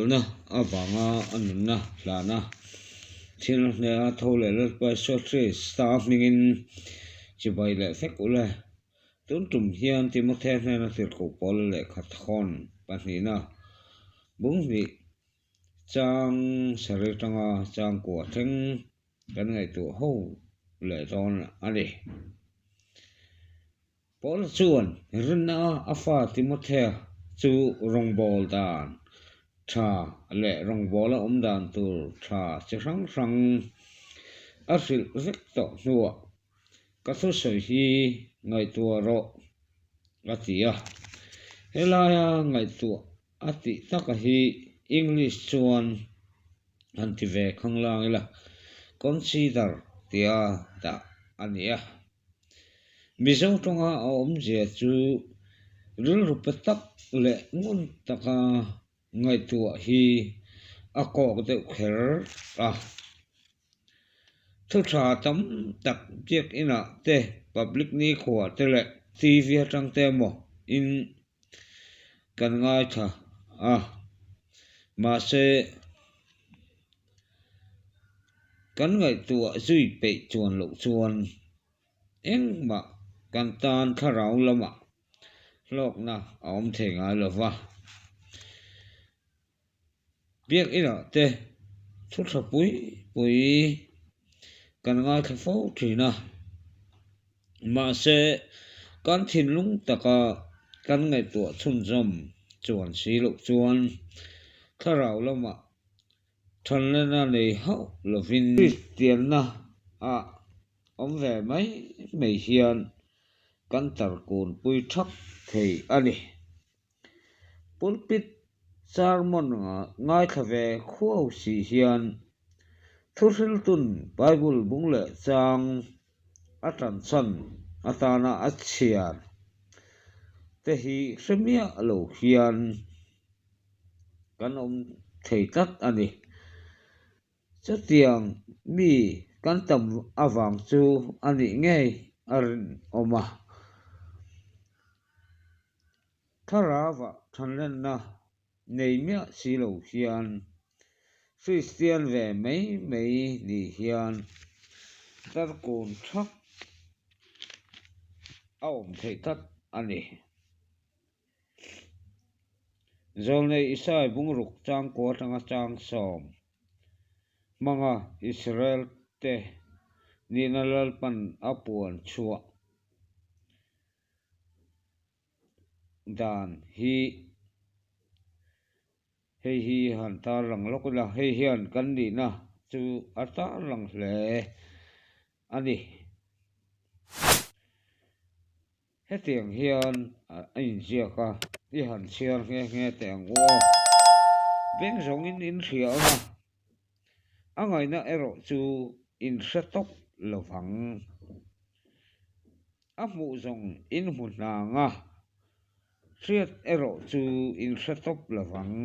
Sualna avanga a nunna hlana thil hneha tho leh Lalpa Isua Krista hmingin chibai leh vek u le. Tun tum hian Timothea hnena tirhkoh Paula lehkha thawn pahnihna bung hnih chang sarih atanga chang kua thleng kan ngaihtuah ho leh dawn a ni. Paula chuan rinna a fa Timothea chu rawngbâwl dan ṭha leh rawngbâwla awm dan tur ṭha chi hrang hrang a hrilh vek tawh hnuah ka thusawi hi ngaihtuah rawh a ti a. Helaia ngaihtuah a tih taka hi English chuan han ti ve khanglang ila, consider tia dah a ni a. Mizo tawnga a awmzia chu rilru pe tak leh ngun taka ngaihtuah hi a kawk deuh kher a. Thu tha tam tak biakinah te, public nikhua te leh TV atang te emaw in kan ngaithla a, mahse Kan ngaihtuah zui peih chuan loh chuan engmah kan tan thlarau lamah hlawkna a awm thei ngai lo va. Biakinah te thu tha pui pui kan ngaithla fo thin a, mahse kan thinlung taka kan ngaihtuah chhunzawm chuan si loh chuan thlarau lamah Thanlena nei hauh lovin Kristianna ah awm ve mai mai hian kan tarkunpui thak thei a ni. Pulpit sermon ngaithla ve khuau si hian thuhriltun Bible bung leh chang a tanchhan atana a chhiar te hi hre miah lo hian kan awm thei tlat a ni. Chutiang mi kan tam avang chu a nih ngei a rinawm a. Thlarauah thanlenna nei miah si lo hian Kristian ve mai mai ni hian tarkun thak a awm theih tlat a ni. Zawlnei Isai bungruk changkua atanga changsawm hmanga Israel te nihna Lalpan a puan chhuah dan hi hei hi han tarlang lawk ila, hei hian kan nihna chu a tarlang hle a ni. Hetiang hian a inziak a, i han chhiar nghe nghe teh ang u aw. Beng zawngin in hria ang a, a ngaihna erawh chu in hre tawp lo vang. A hmuh zawng in hmu hnang a, hriat erawh chu in hre tawp lo vang.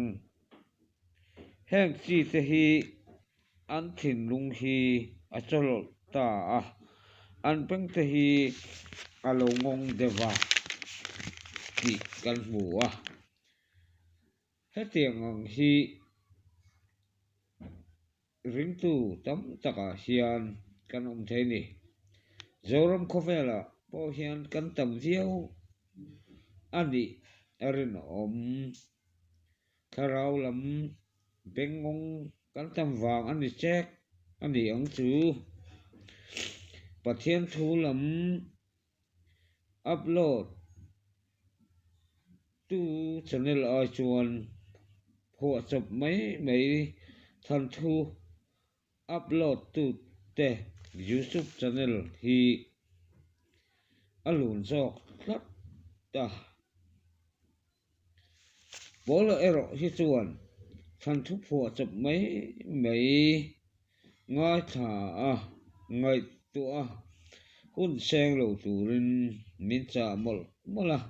Heng chi te hi An thinlung hi a chawlawlh ta a, an bengte hi a lo ngawng deuh a tih kan hmu a. Hetiang ang hi ringtu tam takah hian kan awm thei a ni. Zoram khawvelah pawh hian kan tam viau a nih a rinawm. Thlarau lam bengngawng kan tam vang a ni chek a ni ang chu. Pathian thu lam upload tu channel ai chuan phuahchawp mai mai than thu upload tu te youtube channel hi a lun zawk tlat a. Paula erawh hi chuan thlan thu phuah chawp mai mai ngaithla a, ngaihtuah a, hun seng lo turin min chah mawlh mawlh a.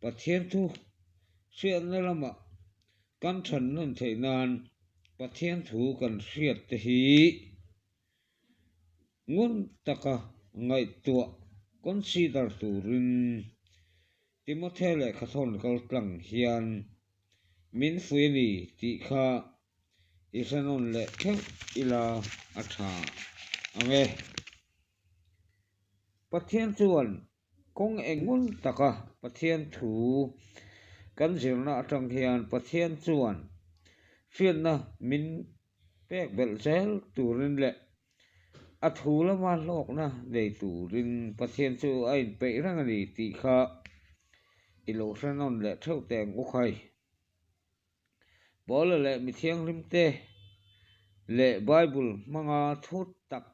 Pathian thu hriatna lamah kan than nawn theih nan Pathian thu kan hriat te hi ngun taka ngaihtuah consider turin Timothea lehkhathawn kal tlang hian min fuih a ni tih kha i hre nawn leh theuh ila a tha ang e. Pathian chuan kawng engngun taka Pathian thu kan zirna atang hian Pathian chuan hriatna min pek belh zel turin leh a thu lama hlawkna nei turin Pathian chu a inpeih reng a ni tih kha i lo hre nawn leh theuh teh ang u khai. Paula leh mi thianghlimte leh Bible hmanga thu tak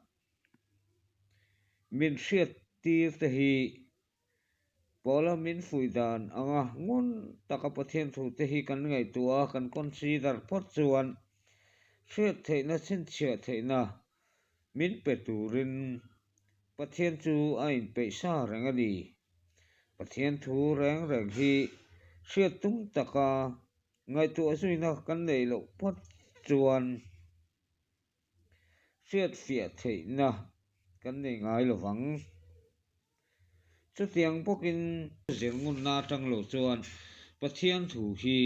min hriat tir te hi Paula min fuih dan anga ngun taka Pathian thu te hi kan ngaihtuah a, kan consider phawt chuan hriat theihna chhinchhiah theihna min pe turin Pathian chu a inpeih sa reng a ni. Pathian thu reng reng hi hriat tum taka ngaihtuah zuina kan neih loh phawt chuan hriatfiah theihna kan nei ngai lo vang. Chutiang bawkin zir ngunna atang lo chuan Pathian thu hi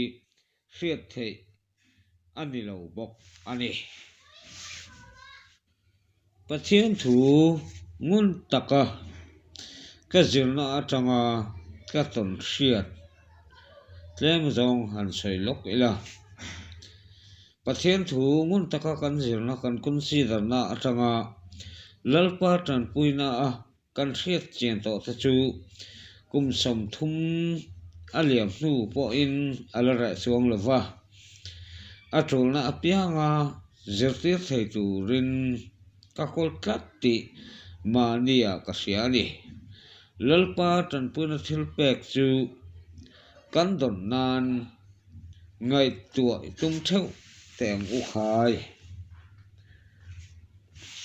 hriat theih a ni lo bawk a ni. Pathian thu ngun taka ka zirna atanga ka tawn hriat tlem zawng han sawi lawk ila. Pathian thu ngun taka kan zirna kan consider-na atanga Lalpa tanpuina a kan hriat chian tawh te chu kum 30 a liam hnu pawhin a la reh chuang lo va, a tulna apianga zirtir thei turin ka kawl tlat tih mahnia ka hria a ni. Lalpa tanpuina thil pek chu kan dawn nan ngaihtuah i tum theuh teh ang u khai.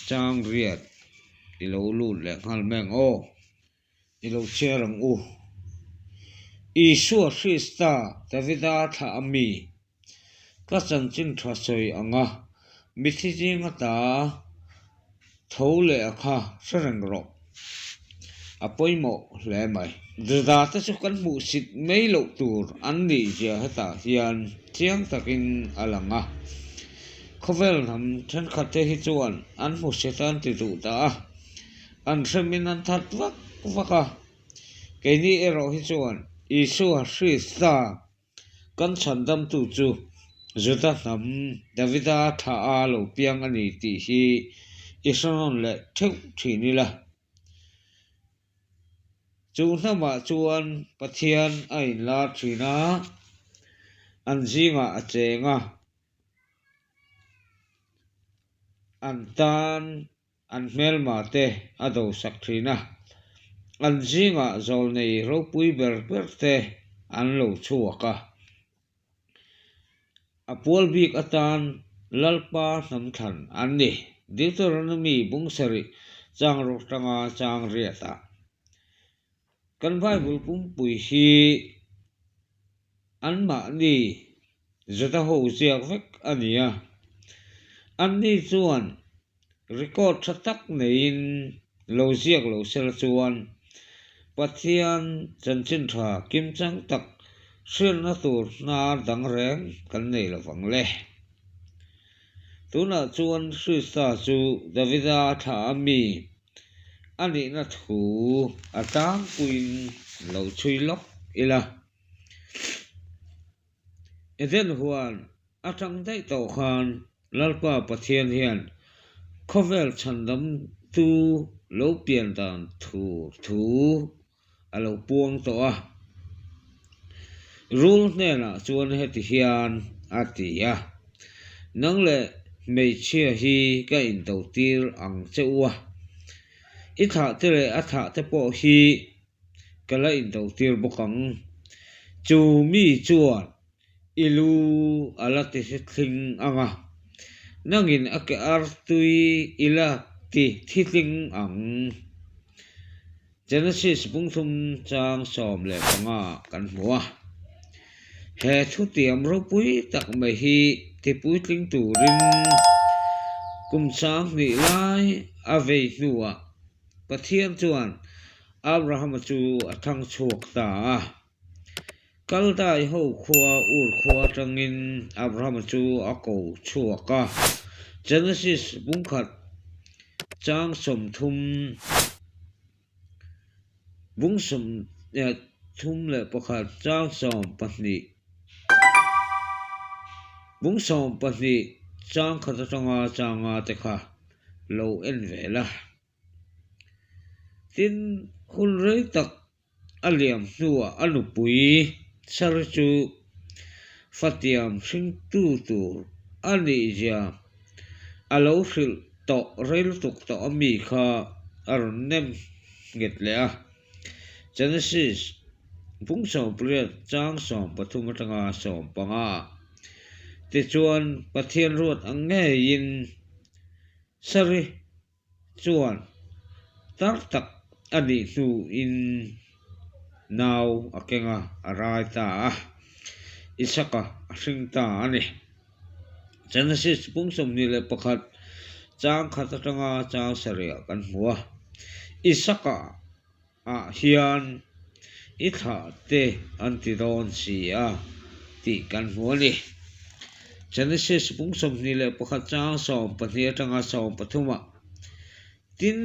Chang riat i lo lut leh nghal mai ang aw, i lo chhiar ang u. Isua Krista Davida thlah a mi, ka chanchin tha sawi ang a, mithi zinga ta tho leh a kha hre reng rawh. A pawimawh hle mai. Juda te chu kan hmuhsit mai loh tur an nih zia hetah hian chiang takin a lang a. Khawvel hnam thenkhat te hi chuan an hmuhsit an ti duh ta a, an hremin an that vak vak a. Keini erawh hi chuan Isua Krista kan chhandamtu chu Juda hnam Davida thlah a lo piang a ni tih hi i hre rawn leh theuh thin ila. Chu hnamah chuan Pathian a inlar thin a, an zingah a cheng a, an tan an hmelma te a dosak thin a, an zingah zawlnei ropui ber ber te an lo chhuak a. A pual bik atan Lalpa hnam thlan an ni. Deuteronomy bung sarih chang rawk tanga chang riatah kan Bible pumpui hi anmahni Juda ho ziak vek a ni a. Anni chuan record tha tak neiin lo ziak lo sela chuan Pathian chanchin tha kimchang tak hriatna tur hnar dang reng kan nei lo vang le. Tunah chuan Krista chu Davida thlah a mi a nihna thu a tlangpuiin lo chhui lawk ila. Eden huan atang daih tawh khan Lalpa Pathian hian khawvel chhandamtu lo pian dan tur thu a lo puang tawh a. Rul hnenah chuan heti hian a ti a, Nang leh hmeichhia hi ka indotir ang che u a, i thlah te leh a thlah te pawh hi ka la indotir bawk ang. Chu mi chuan i lu a la ti thling ang a, nangin a ke artui i la ti thitling ang. Genesis bungthum chang 15 kan hmu a. He thutiam ropui tak mai hi tipuitling turin kum 2000 lai a vei hnuah Pathian chuan Abrahama chu a thang chhuak ta a. Kaldai ho khua Ur khua atangin Abrahama chu a ko chhuak a. Genesis bungkhat chang 30 bung 31 chang 12 bung 12 chang khat atanga chang nga te kha lo en ve la. Tin, hun rei tak a liam hnuah a nupui Sari chu fatiam hringtu tur a nihzia a lo hrilh tawh rei lutuk tawh a mi kha a rawn nem nghet leh a. Genesis bung 18 chang 13 atanga 15 Tichuan, Pathian ruat ang ngeiin Sari chuan tar tak a nih hnuin nau a keng a, a rai ta a, Isaka a hring ta a ni. Genesis pung 21 chang khat atanga chang sarih ah kan hmu a, Isaka ah hian i thlah te an ti dawn si a tih kan hmu a ni. Genesis pung 21 chang 12 atanga 13 ah tin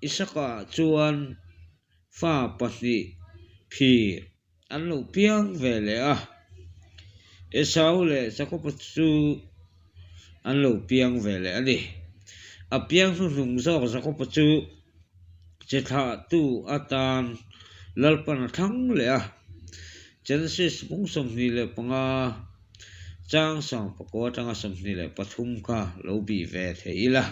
Isaka chuan fa pahnih phir an lo piang ve leh a, Esau leh Jakoba chu an lo piang ve leh a ni. A piang hnuhnung zawk Jakoba chu che thlahtu atan Lalpan a thlang leh a. Genesis bung 25 chang 19 atanga 23 kha lo bih ve thei ila.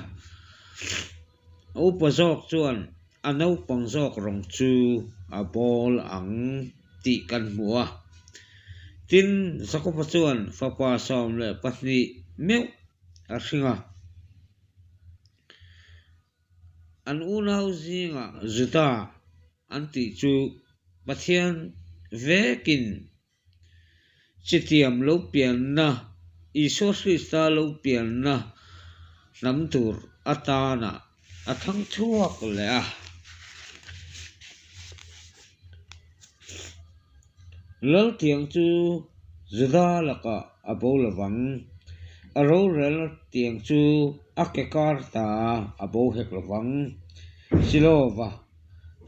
A upa zawk chuan a naupang zawk rawng chu a bawl ang tih kan hmu a. Tin, Jakoba chuan fapa 12 meuh a hring a. An unau zingah Juda an tih chu Pathian vekin Chutiang lo pianna, Isua Krista lo pianna hnam tur atana a thang chhuak leh a. Laltiang chu Juda lakah a bo lovang, a rorel tiang chu a ke kar ta a bo hek lovang. Silova,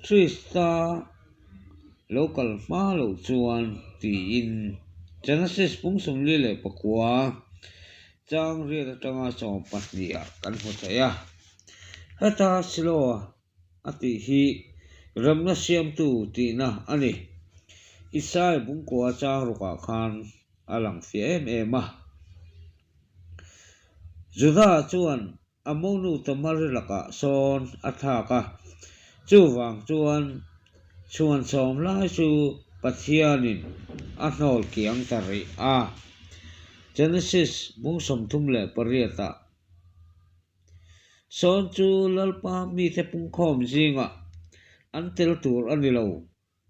Krista Lo kal hma loh chuan tiin Genesis pung 49 chang riat atanga 12 ah kan hmu thei a. Heta Siloa a tih hi remna siamtu tihna a ni. Isai bungkua chang rukah khan a lang fiah em em a. Judah chuan A monu Tamari lakah sawn a thlak a, chuvang chuan chhuan sawm lai chu Pathianin a hnawl kiang ta rih a. Genesis bung 38 ah sawn chu Lalpa mite pungkhawm zingah an tel tur a ni lo.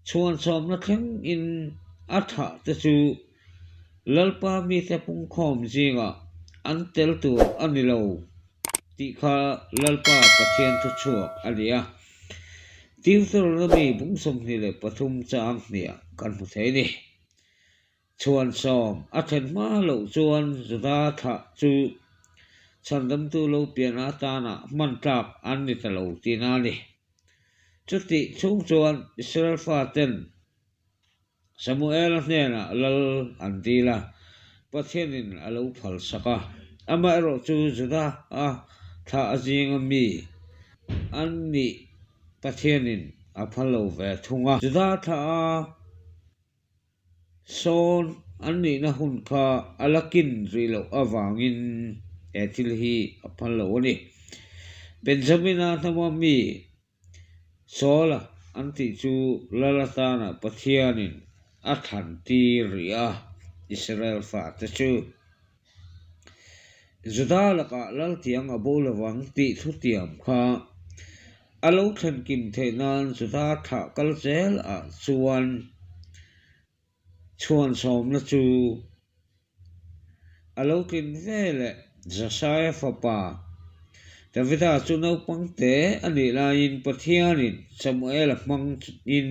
Chhuan sawmna thlengin a thah te chu Lalpa mite pungkhawm zingah an tel tur a ni lo tih kha Lalpa Pathian thu chhuak a ni a. Deuteronomy bung 23 chang hniah kan hmu thei a ni. Chhuan sawm a thlen hma loh chuan Juda thlah chu chhandamtu lo pian atana hman tlak an ni ta lo tihna a ni. Chutih chhung chuan Israel faten Samuela hnenah lal an dil a, Pathianin a lo phal sak a. Amaherawh chu Juda a thlah a zinga mi an nih Pathianin a phal lo ve thung a. Juda thlah a Sawn an nihna hun kha a la kin rih loh avangin he thil hi a phal lo a ni. Benjamina hnama mi Saula an tih chu lal atana Pathianin a thlan tir rih a, Israel fate chu Juda lakah laltiang a bo lovang tih thutiam kha a lo thlen kim theih nan Juda thlah kal zel ah chuan chhuan sawmna chu a lo tlin ve leh. Jesaia fapa Davida chu naupang te a nih laiin Pathianin Samuela hmangin.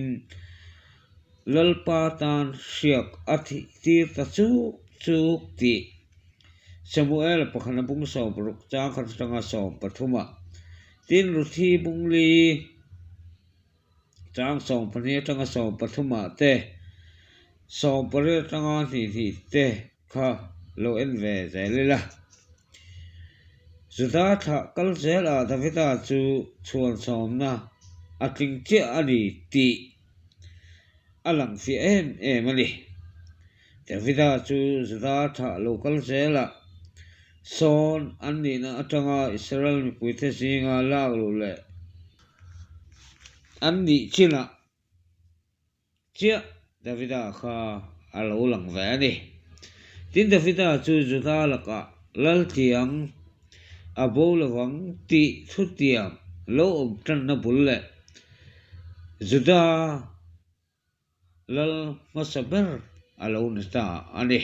Lalpa tan hriak a thih tir ta chuk chuk tih Samuel pakhana bung 60 chang khat atanga 13 ah tin Ruthi bung li chang 12 atanga 13 ah te 18 atanga hnih hnih te kha lo en ve zel ila. Juda thlah kal zelah Davida chu chhuan sawmna a tling chiah a ni tih a lang fiah em em a ni. Davida chu Juda thlah lo kal zelah sawn an nihna atanga Israel mipuite zinga lak luh leh an nih chinah Chiah Davida kha a lo lang ve a ni. Tin, Davida chu Juda lakah laltiang a bo lovang tih thutiang lo awm tanna bul leh Juda lal hmasa ber a lo ni ta a ni.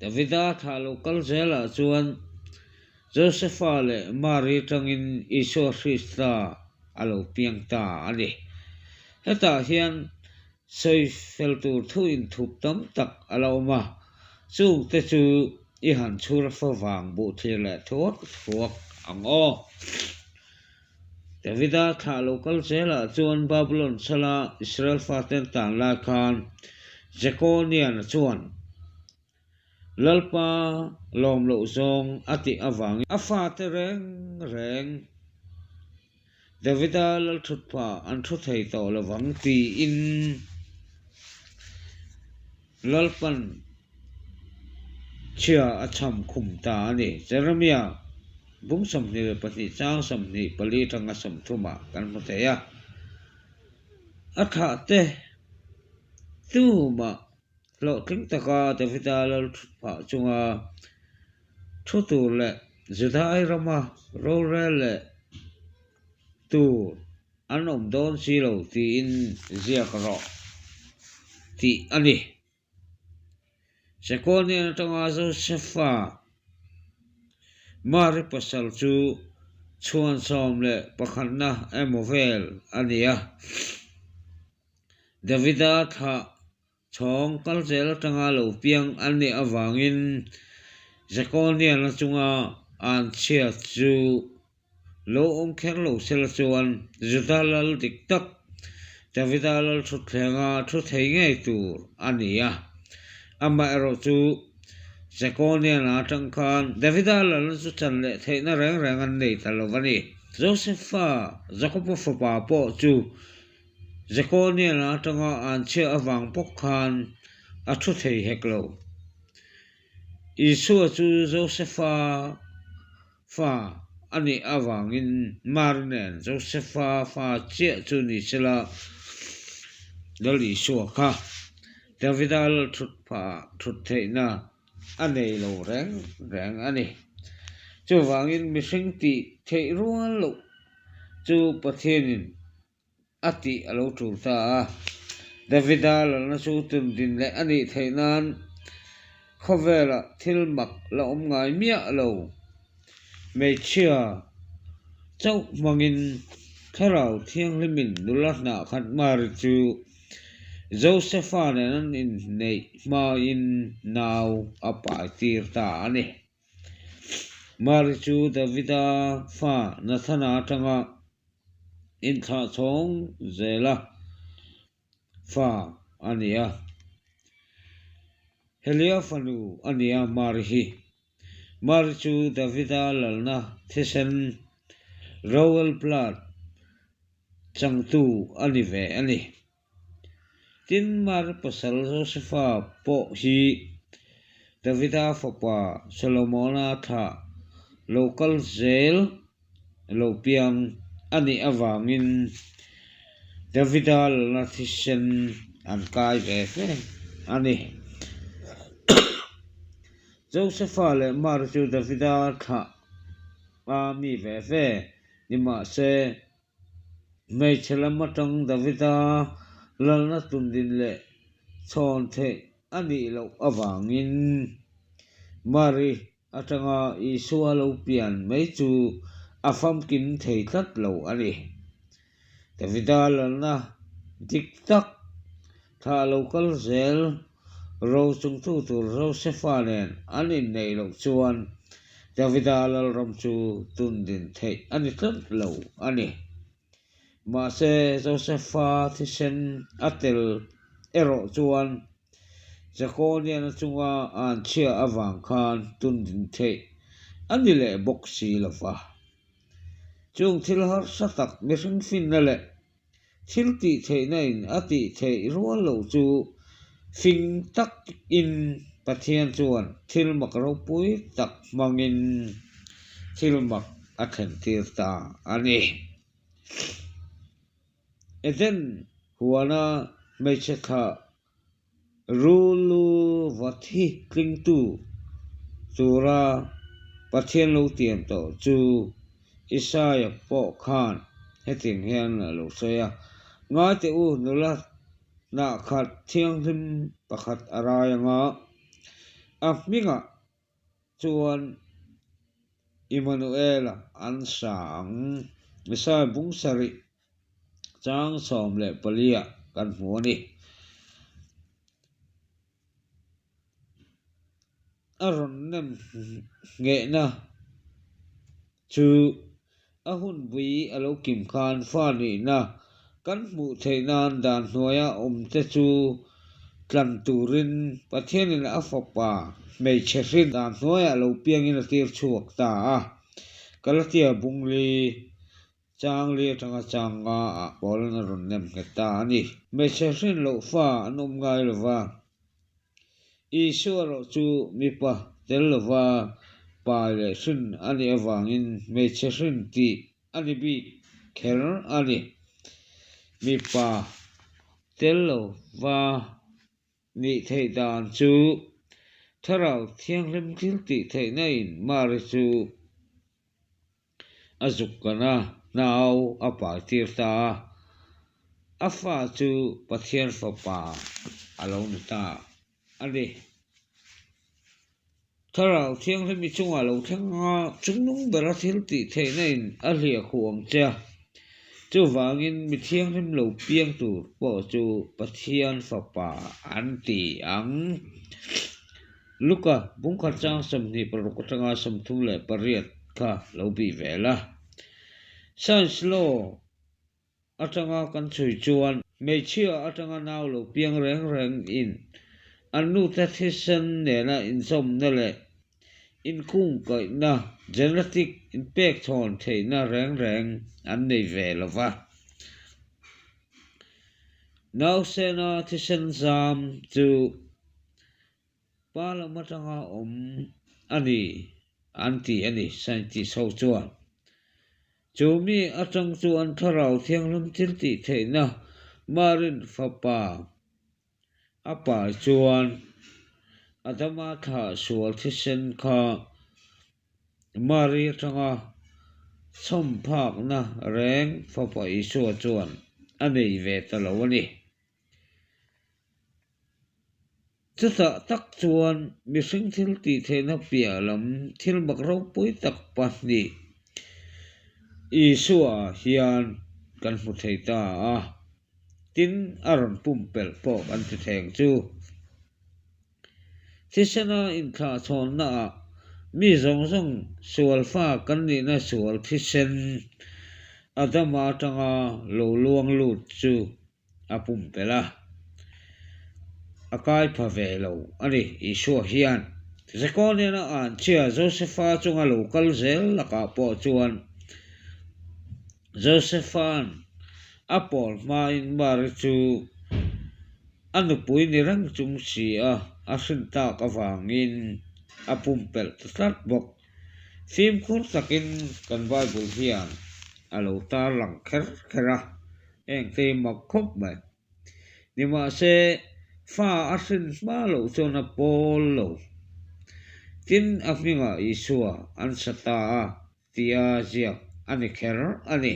Davida thlah lo kal zelah chuan Josefa leh Mari atangin Isua Krista a lo piang ta a ni. Hetah hian sawi fel tur thu inthup tam tak a la awm a, chungte chu i han chhur favang buh thlir leh thuak thuak ang aw. Davida thlah lo kal zelah chuan Babulon sala Israel faten tan lai khan Jekoniana chuan Lalpa lawm loh zawng a tih avangin a fate reng reng Davida lalthutpa an thu thei tawh lovang tiin Lalpan chhia a chham khum ta a ni. Jeremia bung 22 chang 24 atanga 30 ah kan hmu thei a. A thlah te tumah hlawhtling taka Davida lal thut phah chunga thu tur leh Judai rama rorel leh tur an awm dawn si lo tiin ziak rawh tih a ni. Sekawnian atanga Josefa Mari pasal chu chhuan 11na emaw vel a ni a. Davida thlah chhawng kal zel atanga lo piang an nih avangin Jekoniana chunga an chhia chu lo awm kher lo sela chuan Juda lal dik tak Davida lal thuthlenga thu thei ngei tur a ni a. Amaherawh chu Jekoniana atang khan Davida lalna chu chan leh theihna reng reng an nei ta lo a ni. Josefa, Jakoba fapa pawh chu Jekoniana atanga an chhiah avang bawk khan a thu thei hek lo. Isua chu Josefa fa a nih avangin Mari nen Josefa fa chiah chu ni sela, Lal Isua kha Davida lal thut phah thut theihna a nei lo reng reng a ni. Chuvangin mihring tih theih rual loh chu Pathianin a tih a lo tul ta a. Davida lalna chu tun din leh a nih theih nan khawvelah thil mak la awm ngai miah lo. Hmeichhia chauh hmangin Thlarau Thianghlimin nula hnah khat Mari chu Josefa nen an inneih hmain nau a pai tir ta a ni. Mari chu Davida fa Nathana atanga inthlah chhawng zela fa a ni a. Helia fanu a ni a Mari hi. Mari chu Davida lalna thisen, royal blood, changtu a ni ve a ni. Tin, Mari pasal Josefa pawh hi Davida fapa Solomona thlah lo kal zel lo piang a nih avangin Davida lalna thisen an kai ve ve a ni. Josefa leh Mari chu Davida thlah a mi ve ve ni mahse, Hmeichhe lam atang Davida lalna tundin leh chhawn theih a nih loh avangin Mari atanga Isua lo pian mai chu a famkim thei tlat lo a ni. Davida lalna dik tak. Thlah lo kal zel ro chungtu tur Josefa nen an inneih loh chuan Davida lalram chu tundin theih a ni tlat lo a ni. Mahse, Josefa thisen a tel erawh chuan Jekoniana chunga an chhia avang khan tundin theih a ni leh bawk si lo va. Chung thil harsa tak mihring finna leh Thil tih theihna in a tih theih rual loh chu fing tak in Pathian chuan thil mak ropui tak hmangin thil mak a thlen tir ta a ni. Eden huana hmeichhe thlah Rulu vat hi tlingtu tura Pathian lo tiam tawh chu Isaia pawh khan hetiang hian a lo sawi a, Ngai teh u, nula hnah khat thianghlim pakhat a rai anga a hmingah chuan Immanuela an sa ang. Isaia bung sarih Chang 14 ah kan hmu a ni. A rawn nem nghehna chu a hun bui a lo kim khan fa nihna kan hmuh theih nan dan hnuaia awmte chu tlan turin Pathianin a fapa hmeichhe hrin dan hnuaiah lo piangin a tir chhuak ta a. Galatia bungli Changli atanga chang nga ah Paulin a rawn nem nghet ta a ni. Hmeichhe hrin loh fa an awm ngai lo va, Isua erawh chu mipa tel lova pai leh hrin a nih avangin hmeichhe hrin tih a ni bik kher a ni. Mipa tel lo va nih theih dan chu Thlarau Thianghlim thil tih theihna in Mari chu A zuk kan a, nau a pai tir ta a, a fa chu Pathian fapa a lo ni ta a ni. Thlarau Thianghlim i chungah lo thleng a, chungnung bera thil tih theihna in a hliah khuh ang che a, chuvangin mi thianghlim lo piang tur pawh chu Pathian fapa an ti ang. Luka, bungkhat chang 26 atanga 38 kha lo bih ve la. Science law atanga kan chhui chuan hmeichhia atanga nau lo piang reng reng in an nute thisen nena inzawmna leh inkungkaihna, genetic, inpekchhawn theihna reng reng an nei ve lo va. Nausena thisen zam chu Pa lam atanga awm a ni an ti a ni, scientist ho chuan. Chu mi atang chuan Thlarau Thianghlim thil tih theihna Marin fapa a pai chuan Adama thlah sual thisen kha Mari atanga chhawm phakna reng fapa Isua chuan a nei ve ta lo a ni. Chutah tak chuan mihring thil tih theihna piah lam thil mak ropui tak pahnih Isua hian kan hmu thei ta a, tin a rawn pumpelh pawh kan ti thei ang chu. Thisena inthlahchhawnnaah mi zawng zawng sual fa kan nihna sual thisen Adama atanga lo luang lut chu a pumpelh a, a kai pha ve lo a ni. Isua hian Jekoniana anchhia Josefa chunga lo kal zel lakah pawh chuan Josefa'n a pawl hmain Mari chu a nupui ni reng chung si a a hrin tak avangin a pumpelh ta tlat bawk. Fimkhur takin kan Bible hian a lo tarlang kher kher a, engte hi mak khawp mai. Nimahse, fa a hrin hma loh chuan a pawl lo. Tin, a hmingah Isua an sa ta a tia ziak a ni kher a ni.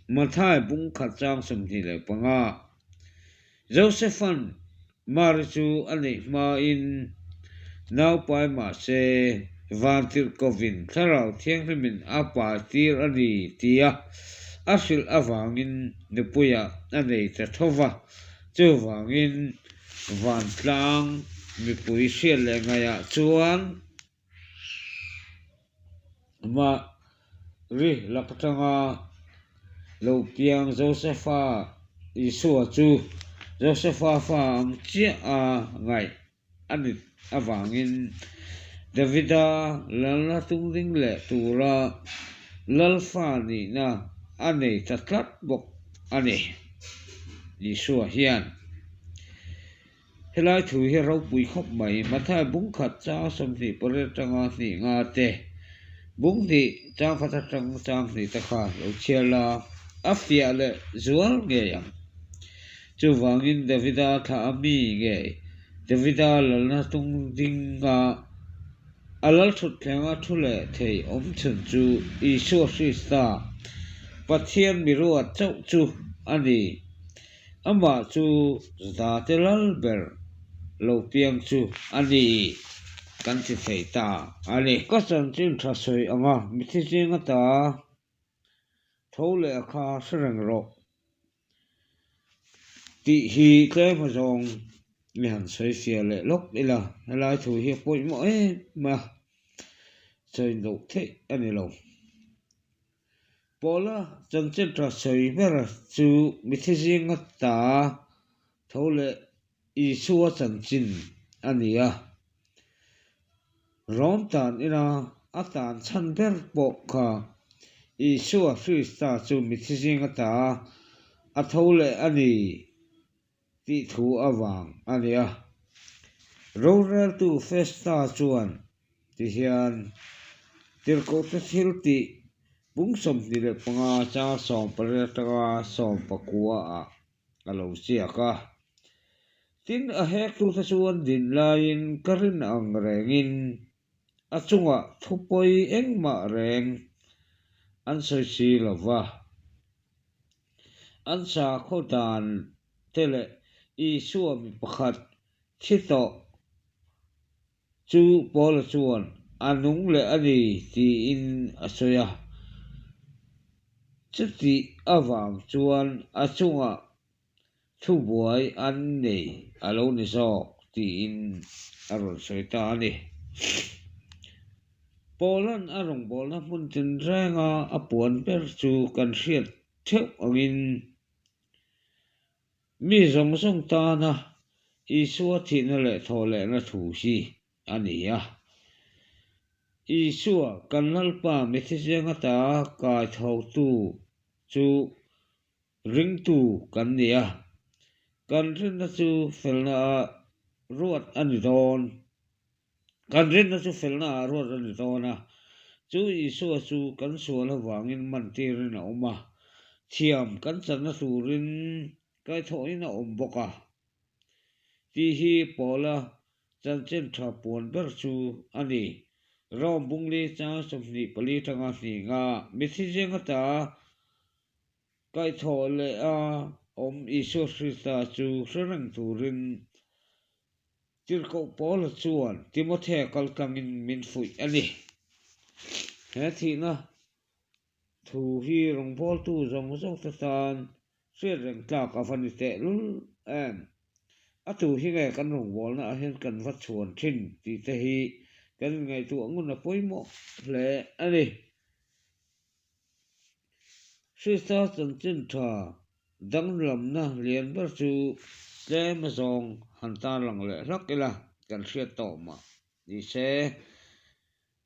Mathai bung khat chang 25. Josepha'n Mari chu a neih hmain naupai mahse Vantirhkovin Thlarau Thianghlimin a pai tir a ni tia a hrilh avangin nupuiah a nei ta tho va. Chuvangin vantlang mipui hriat leh ngaihah chuan Mari lak atanga lo piang Josefa Isua chu Josefa fa ang chiah a ngaih a ni avangin Davida lalna tungding leh tura lalfa nihna a nei ta tlat bawk a ni. Isua hian helai thu hi ropui khawp mai. Matthai bung khat chang 28 atanga hnih nga te, bung hnih chang khat atang chang hnih te kha lo chhiar la, a fiah leh zual ngei ang. Chuvangin Davida thlah a mi ngei, Davida lalna tung dinga a lal thutthleng a thu leh thei awm chhun chu Isua Krista, Pathian miruat chauh chu a ni. Amah chu Zate lal ber lo piang chu a ni kan ti thei ta a ni. Ka chanchin tha sawi anga mithi zing ata tho leh a kha hre reng rawh tih hi tlem a zawng i han sawi fiah leh lawk ila, helai thu hi a pawimawh em a, sawi loh theih a ni lo. Paula chanchin tha sawi ber chu mithi zinga ta tho leh Isua chanchin a ni a, Rom tan ina a tan chhan ber pawh kha Isua Krista chu mithi zing ata a tho leh a ni tih thu avang a ni a. Roreltu Festa chuan tihian tirhkohte thil tih pung 25 chang 18 atanga 19 ah a lo ziak a. Tin, a hektute chuan din laiin ka rin ang rengin a chungah thupawi engmah reng an sawi si lo va. An sakhaw dan te leh Isua mi pakhat thi tawh Chu Paula chuan a nung leh a ni tiin a sawi a. Chutih avang chuan a chungah thubuai an nei a lo ni zawk tiin a rawn sawi ta a ni. Paula'n a rawngbawlna hmun tinrenga a puan ber chu kan hriat theuh angin Mi zawng zawng tana Isua thihna leh thawhlehna thu hi a ni a. Isua, kan Lalpa mithiziang ata kai thotu chu ringtu kan ni a. Kan rinna chu felna ah ruat a ni dawn. Kan rinna chu felna ah ruat a ni dawn a, chu Isua chu kan sual avangin man tirin a awm a, thiam kan channa turin kaithawhin a awm bawk a. Tih hi Paula chanchin tha puan ber chu a ni. Rome bungli chang 24 tanga hnih nga mithi zing ata kaithawh leh a awm Isua Krista chu hre reng turin Tirhkoh Paula chuan Timothea kal tlangin min fuih a ni. He thihna thu hi rawngbawltu zawng zawngte tan hriat reng tlak a va ni tehlul em? A tu hi nge kan rawngbawlna ah hian kan va chhuan thin tih te hi kan inngaihtuah ngun a pawimawh hle a ni. Krista chanchin tha danglamna lian ber chu tlem a zawng han tarlang leh hlak ila kan hriat tawh mah ni se.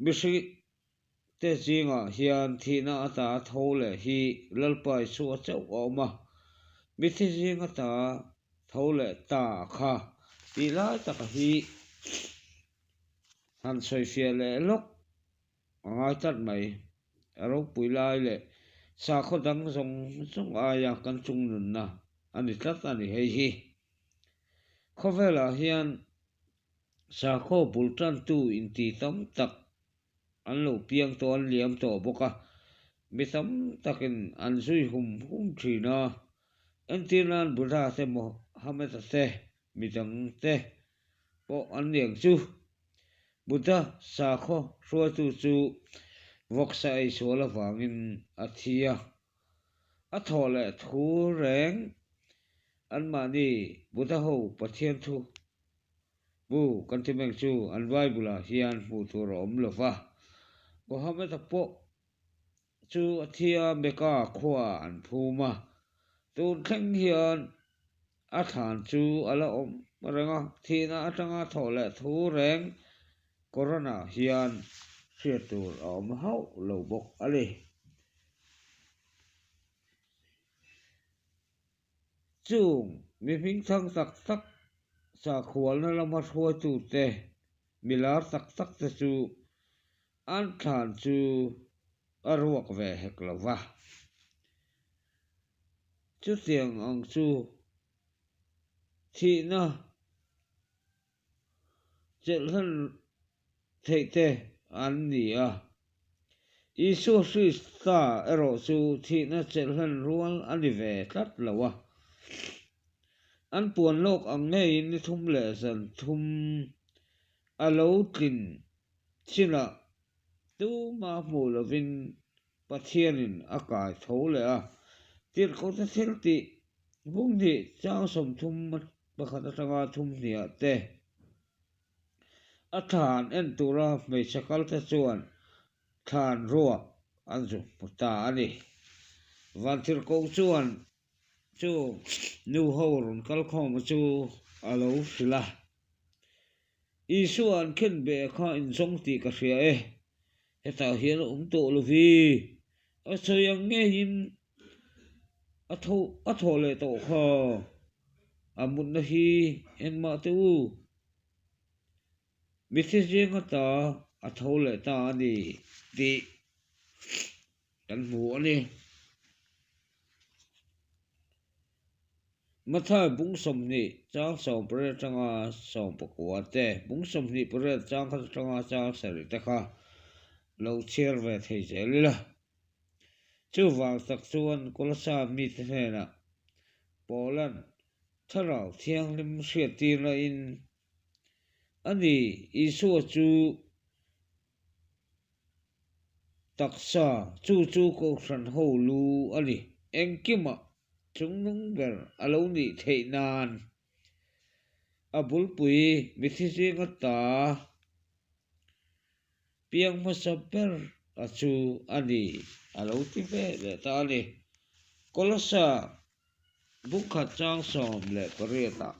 Mihring te zingah hian thihna ata tho leh hi Lalpa Isua chauh a awm a, mithi zing ata tho leh ta kha tih lai taka hi han sawifiah leh lawk A ngai tlat mai. A ropui lai leh sakhaw dang zawng zawng aia kan chung nunna a ni tlat a ni hei hi. Khawvelah hian sakhaw bul tantu inti tam tak an lo piang tawh an liam tawh bawk a, mi tam takin an zui hum hum thin a. Entir nan Buddha te Mohammed-a te midang te pawh an ni ang chu. Buddha sakhaw hruaitu chu vawksa ei sual avangin a thi a, a thawh leh thu reng Anmahni Buddha ho Pathian thu bu kan ti meng chu an Bible ah hian hmuh tur a awm lo va. Mohammed-a pawh chu a thi a, Mecca khuaah an phum a. Tun thleng hian a thlan chu a la awm reng a, thihna atanga thawh leh thu reng Quran-ah hian hriat tur a awm hauh lo bawk a ni. Chung mi hmingthang tak tak sakhualna lama hruaitute, mi lar tak tak te chu an thlan chu a ruak ve hek lo va. Chutiang ang chu thihna chelh hlan theih te an ni a. Isua Krista erawh chu thihna chelh hlan rual a ni ve tlat lo a. An puan lawk ang ngeiin ni thum leh zan thum a lo tlin chinah tuma hmuh lovin Pathianin a kai tho leh a. Tirhkohte thil tih bung hnih chang 30 pakhat atanga thum hniah te a thlan en tura hmeichhe kalte chuan thlan ruak an zu hmu ta a ni. Vantirhkoh chuan chu nu ho rawn kal khawma chu a lo hrilh a, Isua an khen beh kha inzawng tih ka hria e, hetah hian a awm tawh lo vi, a sawi ang ngeiin a tho a thawh leh tawh kha, a mutna hi engmah teh u, mitthi zinga ta a tho leh ta a ni tih kan hmu a ni. Mathai bung 20 chang 18 atanga 19 te, bung 28 chang khat atanga chang 7 te kha lo chhiar ve thei zel ila. Chuvang tak chuan Kolasa mite hnenah Paula'n Thlarau Thianghlim hriattirna in a ni, Isua chu Taksa, chu chu Kohhran ho lu a ni. Engkimah chungnung ber a lo nih theih nan a bulpui mithi zinga ta piang hmasa ber a chu a ni a lo ti ve leh ta a ni. Kolossa bungkhat chang 18 ah.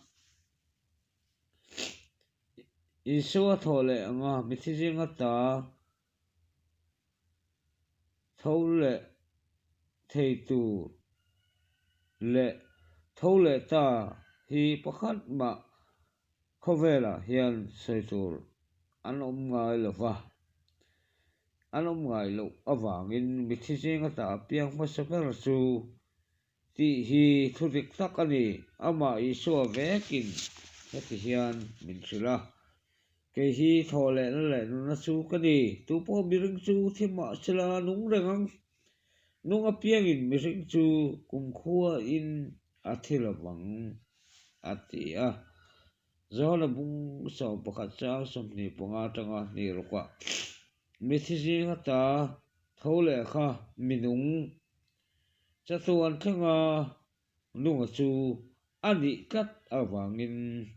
Isua thaw leh anga mithi zinga ta tho leh thei tur leh tho leh ta hi pakhat mah khawvelah hian sawi tur an awm ngai lo va, an awm ngai loh avangin mithi zinga ta piang hmasa ber chu Tih hi thu dik tak a ni. Amah Isua vekin heti hian min hrilh a, Kei hi thaw lehna leh nuna chu ka ni. Tu pawh mihring chu thi mah sela nung reng ang. Nung apiangin mihring chu kumkhuain a thi lo vang, a ti a. Johana bung 11 chang 25 atanga hnih rukah, Mithi zinga ta tho leh kha minung Chatuan thlenga nunga chu a nih tlat avangin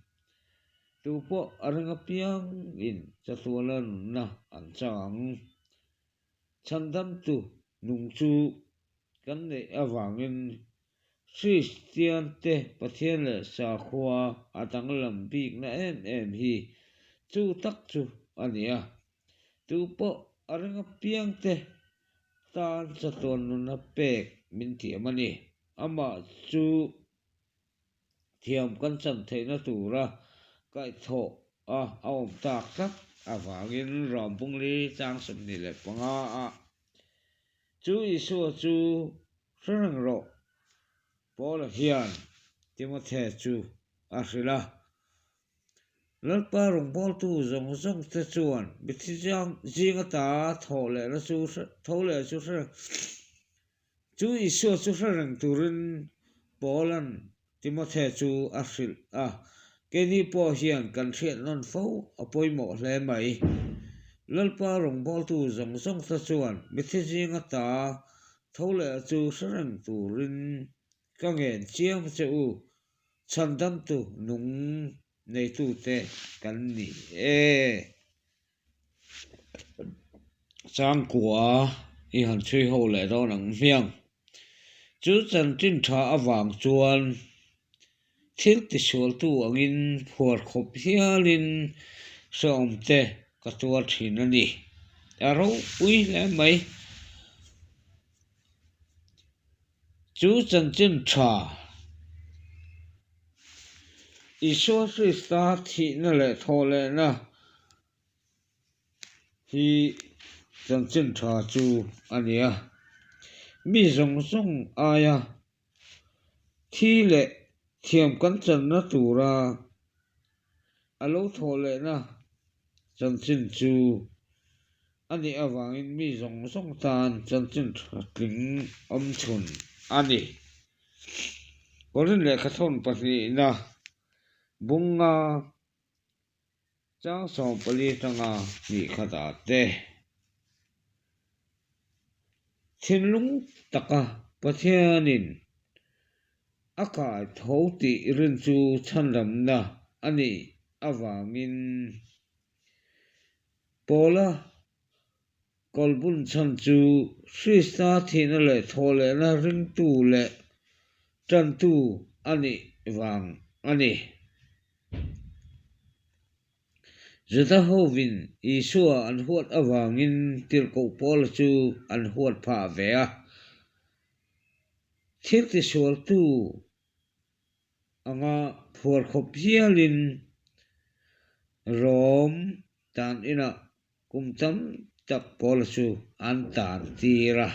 tu pawh a ring apiangin chatuana nunna an chang ang. Chhandamtu nung chu kan neih avangin Kristiante Pathian leh sakhua a danglam bikna em em hi chu tak chu a ni a. Tu pawh a ring apiangte tan chatuan nuna pek min thiam a ni. Amah chu thiam kan chan theihna tura kaihthawh a a awm tak tlat avangin Rom Bungli chang 25 ah chu Isua chu hre reng rawh. Paula hian Timothea chu a hrilh a. Lalpa rawngbawltu zawng zawng te chuan mithi zing ata thaw lehna chu tho leh chu hre chu Isua chu hre reng turin Paula'n Timothea chu a hrilh a. Keini pawh hian kan hriat nawn fo a pawimawh hle mai. Lalpa rawngbawltu zawng zawng te chuan mithi zing ata tho leh chu hre reng turin ka ngen chiang che u. Chhandamtu nung neitute kan ni e. Changkua i han chhui ho leh dawn ang hmiang. Chu chanchin tha avang chuan thil tisualtu angin phuar khawp hialin hrehawm te ka tuar thin a ni. A ropui hle mai. Chu chanchin tha Isua Krista thihna leh thawhlehna hi chanchin tha chu a ni a. Mi zawng zawng aia thi leh thiam kan channa tura a lo thawhlehna chanchin chu a nih avangin mi zawng zawng tan chanchin tha tling awm chhun a ni. Korin lehkhathawn pahnihna bunga Chang 14 atanga hnih khatah te thinlung taka Pathianin a kai tho tih rin chu chhanramna a nih avangin Paula kawlbun chhan chu Krista thihna leh thawhlehna ringtu leh tantu a nih vang a ni. Juda hovin Isua an huat avangin tirhkoh Paula chu an huat phah ve a. Thil tisualtu anga phuar khawp hialin Rom tan inah kum tam tak Paula chu an tan tir a.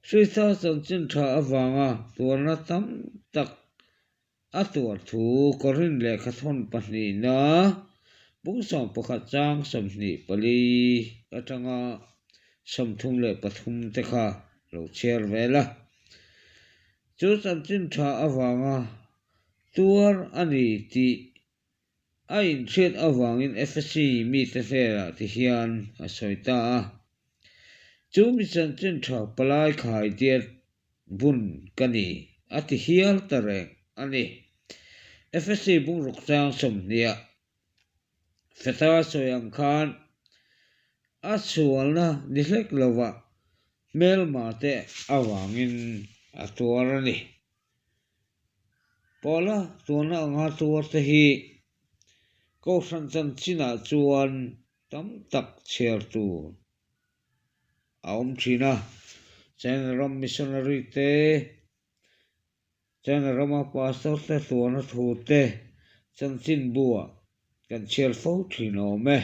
Krista chanchin tha avanga tuarna tam tak A tuar thu Korin lehkhathawn pahnihna bung 11 chang 24 atanga 33 te kha lo chhiar vel a. Chu chanchin tha avanga tuar a ni tih a inhriat avangin Efesi mite hnenah ti hian a sawi ta a. Chu mi chanchin tha palai khai diat bun ka ni a ti hial ta reng a ni. Efesi bungruk chang 20ah Feta sawi ang khan a sualna ni hlek lovah hmelma te avangin a tuar a ni. Paula tuarna anga tuar te hi Kohhran chanchinah chuan tam tak chhiar tur a awm thin a, China ram missionary te, China rama pastor te tuarna thu te chanchinbuah kan chhiar fo thin a awm e.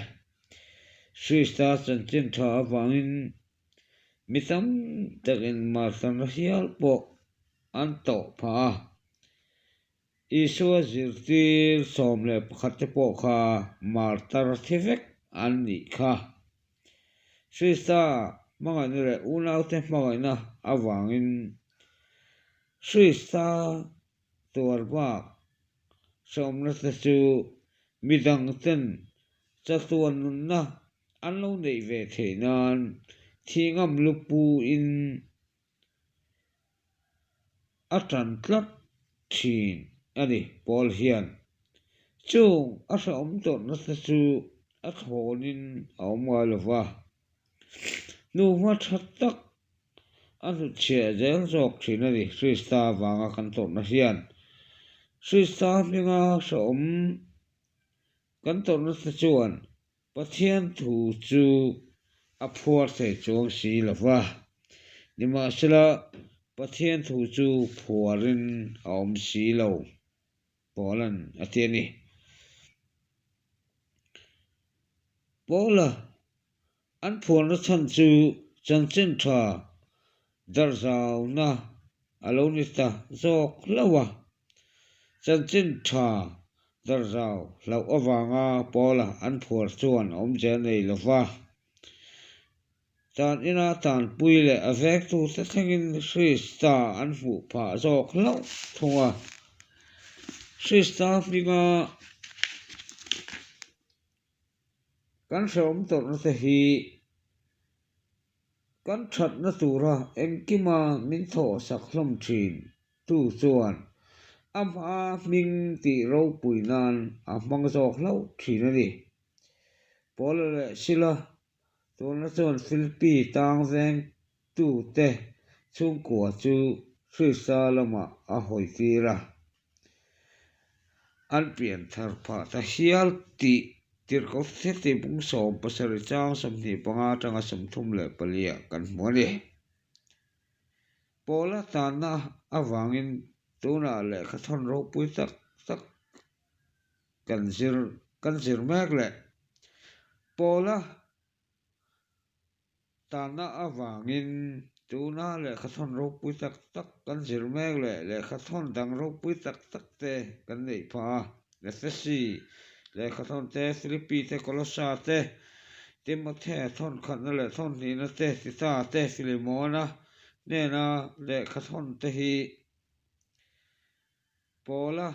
Krista chanchin tha avangin mi tam takin martarna hial pawh an tawh phah a. Isua zirtir 11 te pawh kha martar thi vek an nih kha. Krista hmangaihna leh unaute hmangaihna avangin Krista tuar bak hrehawmna te chu midangten chatuan nunna an lo neih ve theih nan thihngam lupuin a tan tlat thin a ni. Paul hian chung a hrehawm tawrhna te chu a thlawnin a awm ngai lo va, hnuhma tha tak a hnutchhiah zel zawk thin a ni. Krista avanga kan tawrhna hian Krista hminga hrehawm kan tawrhna te chuan Pathian thu chu a phuar thei chuang si lo va, nimahsela Pathian thu chu phuarin a awm si lo, Paula'n a ti a ni. Paula an phuarna chhan chu chanchin tha darhzauna a lo ni ta zawk hlauh a. Chanchin tha darhzau hlauh avanga Paula an phuar chuan awmzia nei lo va. Tan ina tanpui leh a vektute thlengin Krista an hmuh phah zawk hlauh thung a. Krista hminga kan hrehawm tawrhna te hi Kan thatna tura engkima min thawhsak hlawm thin tu chuan Ama hming tih ropui nan a hmang zawk hlauh thin a ni. Paula leh Sila tuna chuan Philippi tang vengtute chhungkua chu Krista lamah a hawi tir a. An pian thar phah ta hial tih Tirhkoh Theti bung 17 chang 25 atanga 34 ah kan hmu a ni. Paula tanna avangin tunah lehkha thawn ropui tak tak kan zir kan zir mek leh Paula Tanna avangin tuna lehkha thawn ropui tak tak kan zir mek leh lehkha thawn dang ropui tak tak te kan neih phah a. Efesi lehkha thawn te, Filipi te, Kolosa te, Timothea thawn khatna leh thawn hnihna te, Tita te, Filimona hnena lehkha thawn te hi Paula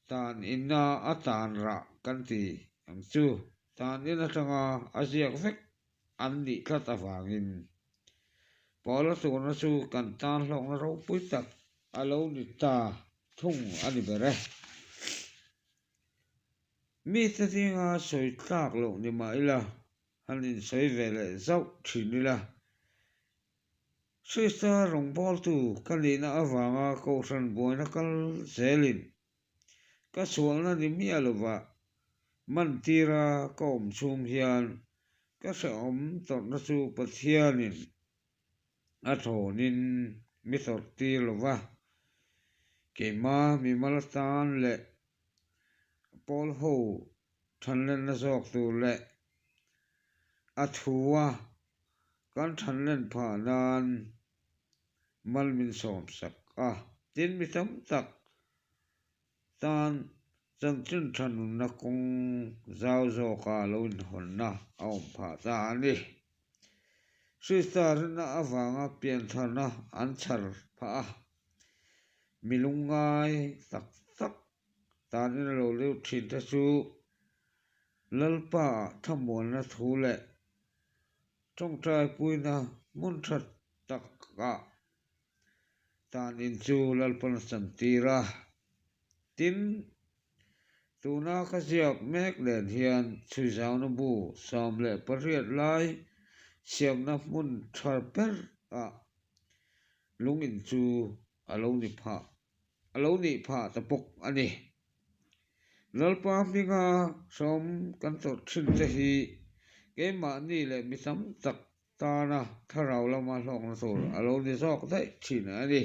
Tan inna a tan rah kan ti ang chu. Tan in atanga a ziak vek an nih tlat avangin Paula turna chu kan tan hlawkna ropui tak a lo ni ta thung a ni ber e. Mite zinga sawi tlak loh ni mah ila han insawi ve leh zauh thin ila. Krista rawngbawltu ka nihna avanga Kohhran buaina kal zelin ka sualna ni miah lova mantira ka awm chhung hian ka hrehawm tawrhna chu Pathianin a thawnin mi tawrh tir lova, keima mimal atan leh pawl ho thanlenna zawk tur leh a thua kan thanlen phah nan mal min sawm sak a. Tin, mi tam tak tan chanchin tha nunna kawng zau zawka lo inhawnna a awm phah ta a ni. Krista rinna avanga piantharna an chhar phah a, mi lungngai tak tak tanin a lo leu thin te chu Lalpa thamuanna thu leh tawngtai puina hmun tha takah tanin chu Lalpan a chantir a. Tin, tuna ka ziak mek nen hian chhuizauna bu 18 lai siamna hmun tha berah lungin chu a lo ni phah a lo nih phah ta bawk a ni. Lalpa hminga hrehawm kan tawrh thin te hi keimahni leh mi tam tak tana thlarau lama hlawkna tur a lo ni zawk daih thin a ni.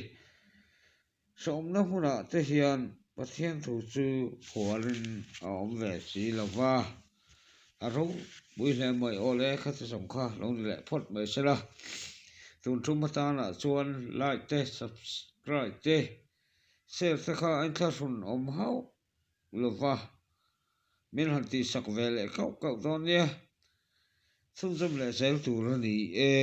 Hrehawmna hmunah te hian Pathian thu chu phuarin a awm ve si lo va, a ropui hle mai aw le, khati zawng kha lo ni leh phawt mai sela. Tun thum atanah chuan like te, subscribe te, share te kha a inthlahrun awm hauh lo va, min han tihsak ve leh kauh kauh dawn nia. Chhunzawm leh zel tur a ni e.